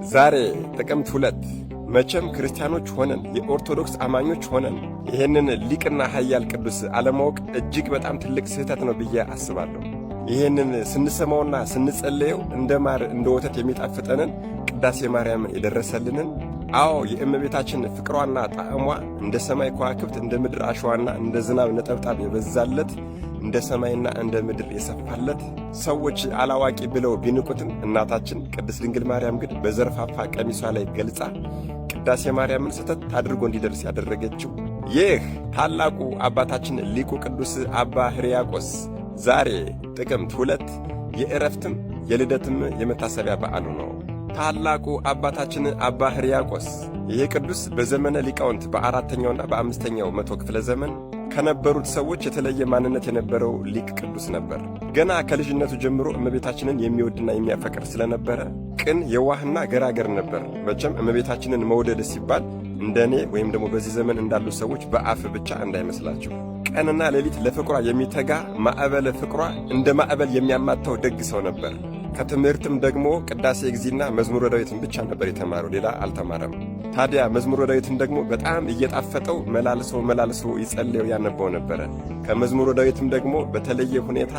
ዛሬ ጥቅምት 2 መቼም ክርስቲያኖች ሆነን የኦርቶዶክስ አማኞች ሆነን ይህንን ሊቅና ኃያል ቅዱስ አለማወቅ እጅግ በጣም ትልቅ ስህተት ነው ብዬ አስባለሁ። ይህንን ስንሰማውና ስንጸለየው እንደ ማር እንደ ወተት የሚጣፍጠንን ቅዳሴ ማርያምን የደረሰልንን፣ አዎ፣ የእመቤታችን ፍቅሯና ጣዕሟ እንደ ሰማይ ከዋክብት፣ እንደ ምድር አሸዋና እንደ ዝናብ ነጠብጣብ የበዛለት፣ እንደ ሰማይና እንደ ምድር የሰፋለት፣ ሰዎች አላዋቂ ብለው ቢንቁትም እናታችን ቅድስት ድንግል ማርያም ግን በዘርፋፋ ቀሚሷ ላይ ገልጻ ቅዳሴ ማርያምን ሰተት አድርጎ እንዲደርስ ያደረገችው ይህ ታላቁ አባታችን ሊቁ ቅዱስ አባ ሕርያቆስ ዛሬ ጥቅምት 2 የዕረፍትም የልደትም የመታሰቢያ በዓሉ ነው። ታላቁ አባታችን አባ ሕርያቆስ፣ ይህ ቅዱስ በዘመነ ሊቃውንት በአራተኛውና በአምስተኛው መቶ ክፍለ ዘመን ከነበሩት ሰዎች የተለየ ማንነት የነበረው ሊቅ ቅዱስ ነበር። ገና ከልጅነቱ ጀምሮ እመቤታችንን የሚወድና የሚያፈቅር ስለነበረ ቅን፣ የዋህና ገራገር ነበር። መቼም እመቤታችንን መውደድ ሲባል እንደ እኔ ወይም ደግሞ በዚህ ዘመን እንዳሉ ሰዎች በአፍ ብቻ እንዳይመስላችሁ። ቀንና ሌሊት ለፍቅሯ የሚተጋ፣ ማዕበል ፍቅሯ እንደ ማዕበል የሚያማታው ደግ ሰው ነበር። ከትምህርትም ደግሞ ቅዳሴ እግዚእና መዝሙረ ዳዊትን ብቻ ነበር የተማረው፣ ሌላ አልተማረም። ታዲያ መዝሙረ ዳዊትን ደግሞ በጣም እየጣፈጠው መላልሶ መላልሶ ይጸልየው ያነበው ነበረ። ከመዝሙረ ዳዊትም ደግሞ በተለየ ሁኔታ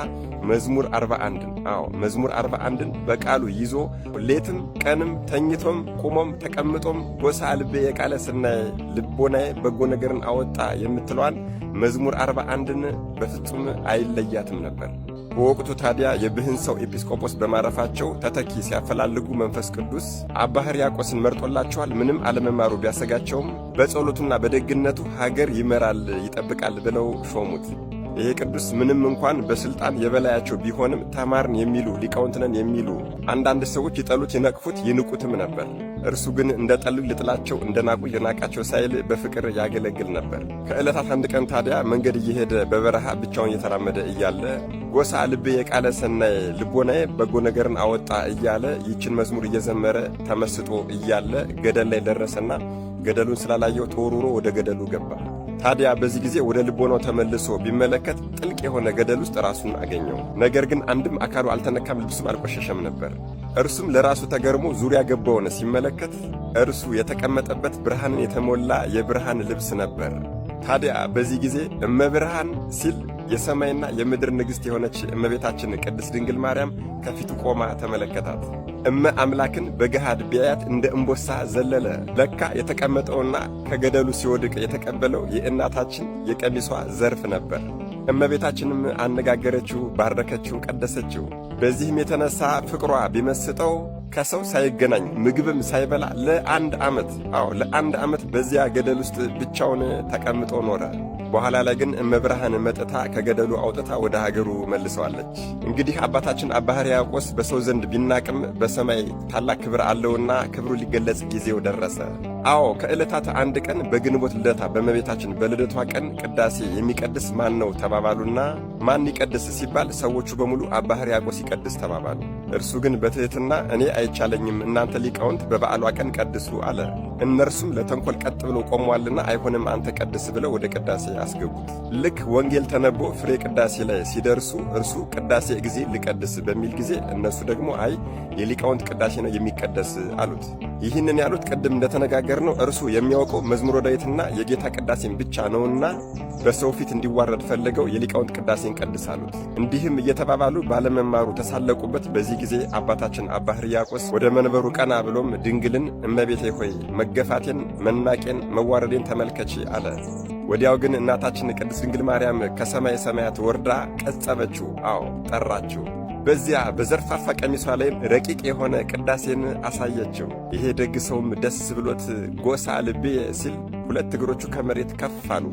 መዝሙር 41ን፣ አዎ፣ መዝሙር 41ን በቃሉ ይዞ ሌትም ቀንም ተኝቶም ቁሞም ተቀምጦም ጎሥዐ ልብየ ቃለ ሠናየ፣ ልቦናዬ በጎ ነገርን አወጣ የምትለዋን መዝሙር 41ን በፍጹም አይለያትም ነበር። በወቅቱ ታዲያ የብህንሳው ኤጲስቆጶስ በማረፋቸው ተተኪ ሲያፈላልጉ መንፈስ ቅዱስ አባ ሕርያቆስን መርጦላቸዋል። ምንም አለመማሩ ቢያሰጋቸውም በጸሎቱና በደግነቱ ሀገር ይመራል፣ ይጠብቃል ብለው ሾሙት። ይሄ ቅዱስ ምንም እንኳን በስልጣን የበላያቸው ቢሆንም ተማርን የሚሉ፣ ሊቃውንት ነን የሚሉ አንዳንድ ሰዎች ይጠሉት፣ ይነቅፉት፣ ይንቁትም ነበር። እርሱ ግን እንደ ጠሉኝ ልጥላቸው፣ እንደ ናቁ ልናቃቸው ሳይል በፍቅር ያገለግል ነበር። ከዕለታት አንድ ቀን ታዲያ መንገድ እየሄደ በበረሃ ብቻውን እየተራመደ እያለ ጎሥዐ ልብየ ቃለ ሠናየ፣ ልቦናዬ በጎ ነገርን አወጣ እያለ ይችን መዝሙር እየዘመረ ተመስጦ እያለ ገደል ላይ ደረሰና ገደሉን ስላላየው ተወርውሮ ወደ ገደሉ ገባ። ታዲያ በዚህ ጊዜ ወደ ልቦናው ተመልሶ ቢመለከት ጥልቅ የሆነ ገደል ውስጥ ራሱን አገኘው። ነገር ግን አንድም አካሉ አልተነካም፣ ልብሱም አልቆሸሸም ነበር። እርሱም ለራሱ ተገርሞ ዙሪያ ገባውን ሲመለከት እርሱ የተቀመጠበት ብርሃንን የተሞላ የብርሃን ልብስ ነበር። ታዲያ በዚህ ጊዜ እመብርሃን ሲል የሰማይና የምድር ንግሥት የሆነች እመቤታችን ቅድስት ድንግል ማርያም ከፊቱ ቆማ ተመለከታት። እመ አምላክን በገሃድ ቢያያት እንደ እምቦሳ ዘለለ። ለካ የተቀመጠውና ከገደሉ ሲወድቅ የተቀበለው የእናታችን የቀሚሷ ዘርፍ ነበር። እመቤታችንም አነጋገረችው፣ ባረከችው፣ ቀደሰችው። በዚህም የተነሳ ፍቅሯ ቢመስጠው ከሰው ሳይገናኝ ምግብም ሳይበላ ለ1 ዓመት፣ አዎ፣ ለ1 ዓመት በዚያ ገደል ውስጥ ብቻውን ተቀምጦ ኖረ። በኋላ ላይ ግን እመብርሃን መጥታ ከገደሉ አውጥታ ወደ ሀገሩ መልሰዋለች። እንግዲህ አባታችን አባ ሕርያቆስ በሰው ዘንድ ቢናቅም በሰማይ ታላቅ ክብር አለውና ክብሩ ሊገለጽ ጊዜው ደረሰ። አዎ፣ ከዕለታት አንድ ቀን በግንቦት ልደታ በእመቤታችን በልደቷ ቀን ቅዳሴ የሚቀድስ ማን ነው ተባባሉና ማን ይቀድስ ሲባል ሰዎቹ በሙሉ አባ ሕርያቆስ ይቀድስ ተባባሉ። እርሱ ግን በትሕትና እኔ አይቻለኝም፣ እናንተ ሊቃውንት በበዓሏ ቀን ቀድሱ አለ። እነርሱም ለተንኮል ቀጥ ብሎ ቆሟልና አይሆንም፣ አንተ ቀድስ ብለው ወደ ቅዳሴ አስገቡት። ልክ ወንጌል ተነቦ ፍሬ ቅዳሴ ላይ ሲደርሱ እርሱ ቅዳሴ እግዚእ ልቀድስ በሚል ጊዜ እነሱ ደግሞ አይ፣ የሊቃውንት ቅዳሴ ነው የሚቀደስ አሉት። ይህንን ያሉት ቅድም እንደተነጋገርነው እርሱ የሚያውቀው መዝሙረ ዳዊትና የጌታ ቅዳሴን ብቻ ነውና በሰው ፊት እንዲዋረድ ፈልገው የሊቃውንት ቅዳሴን ቀድስ አሉት። እንዲህም እየተባባሉ ባለመማሩ ተሳለቁበት። በዚህ ጊዜ አባታችን አባ ሕርያቆስ ወደ መንበሩ ቀና ብሎም ድንግልን እመቤቴ ሆይ፣ መገፋቴን፣ መናቄን፣ መዋረዴን ተመልከቺ አለ። ወዲያው ግን እናታችን ቅድስት ድንግል ማርያም ከሰማይ ሰማያት ወርዳ ቀጸበችው። አዎ፣ ጠራችው። በዚያ በዘርፋፋ ቀሚሷ ላይም ረቂቅ የሆነ ቅዳሴን አሳየችው። ይሄ ደግ ሰውም ደስ ብሎት ጎሥዐ ልብየ ሲል ሁለት እግሮቹ ከመሬት ከፍ አሉ።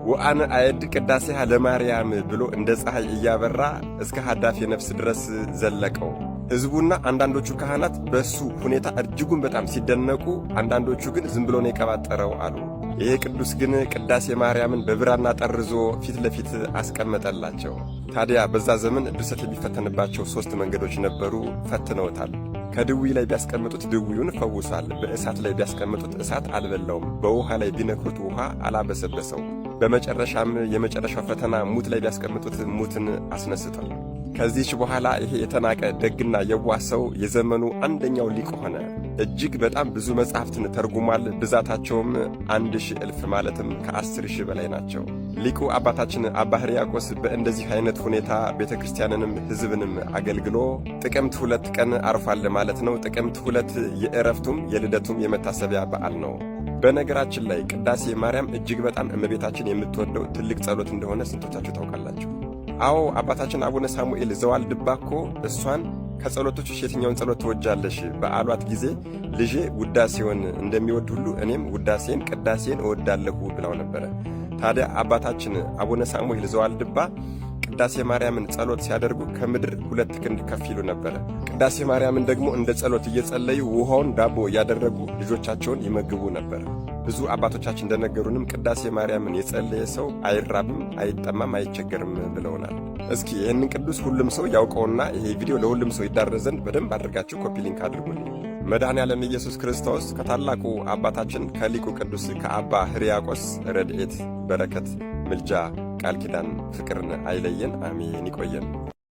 ወአነ አየድዕ ቅዳሴሃ ለማርያም ብሎ እንደ ፀሐይ እያበራ እስከ ሀዳፌ ነፍስ ድረስ ዘለቀው። ሕዝቡና አንዳንዶቹ ካህናት በሱ ሁኔታ እጅጉን በጣም ሲደነቁ፣ አንዳንዶቹ ግን ዝም ብሎ ነው የቀባጠረው አሉ። ይሄ ቅዱስ ግን ቅዳሴ ማርያምን በብራና ጠርዞ ፊት ለፊት አስቀመጠላቸው። ታዲያ በዛ ዘመን ድርሰት የሚፈተንባቸው ሦስት መንገዶች ነበሩ። ፈትነውታል። ከድዊ ላይ ቢያስቀምጡት ድዊውን ፈውሷል። በእሳት ላይ ቢያስቀምጡት እሳት አልበላውም። በውሃ ላይ ቢነክሩት ውሃ አላበሰበሰው። በመጨረሻም የመጨረሻው ፈተና ሙት ላይ ቢያስቀምጡት ሙትን አስነስቷል። ከዚህች በኋላ ይሄ የተናቀ ደግና የዋህ ሰው የዘመኑ አንደኛው ሊቅ ሆነ። እጅግ በጣም ብዙ መጻሕፍትን ተርጉሟል። ብዛታቸውም 1000 እልፍ ማለትም ከ10,000 በላይ ናቸው። ሊቁ አባታችን አባ ሕርያቆስ በእንደዚህ አይነት ሁኔታ ቤተ ክርስቲያንንም ሕዝብንም አገልግሎ ጥቅምት 2 ቀን አርፏል ማለት ነው። ጥቅምት 2 የእረፍቱም የልደቱም የመታሰቢያ በዓል ነው። በነገራችን ላይ ቅዳሴ ማርያም እጅግ በጣም እመቤታችን የምትወደው ትልቅ ጸሎት እንደሆነ ስንቶቻችሁ ታውቃላችሁ? አዎ፣ አባታችን አቡነ ሳሙኤል ዘዋልድባ እኮ እሷን ከጸሎቶችሽ የትኛውን ጸሎት ትወጃለሽ በአሏት ጊዜ ልጄ ውዳሴውን እንደሚወድ ሁሉ እኔም ውዳሴን ቅዳሴን እወዳለሁ ብለው ነበረ። ታዲያ አባታችን አቡነ ሳሙኤል ዘዋልድባ ቅዳሴ ማርያምን ጸሎት ሲያደርጉ ከምድር 2 ክንድ ከፍ ይሉ ነበረ። ቅዳሴ ማርያምን ደግሞ እንደ ጸሎት እየጸለዩ ውሃውን ዳቦ እያደረጉ ልጆቻቸውን ይመግቡ ነበር። ብዙ አባቶቻችን እንደነገሩንም ቅዳሴ ማርያምን የጸለየ ሰው አይራብም፣ አይጠማም፣ አይቸገርም ብለውናል። እስኪ ይህንን ቅዱስ ሁሉም ሰው ያውቀውና ይሄ ቪዲዮ ለሁሉም ሰው ይዳረስ ዘንድ በደንብ አድርጋችሁ copy link አድርጉልኝ። መድኃኔ ዓለም ኢየሱስ ክርስቶስ ከታላቁ አባታችን ከሊቁ ቅዱስ ከአባ ሕርያቆስ ረድኤት፣ በረከት፣ ምልጃ፣ ቃል ኪዳን፣ ፍቅርን አይለየን። አሜን። ይቆየን።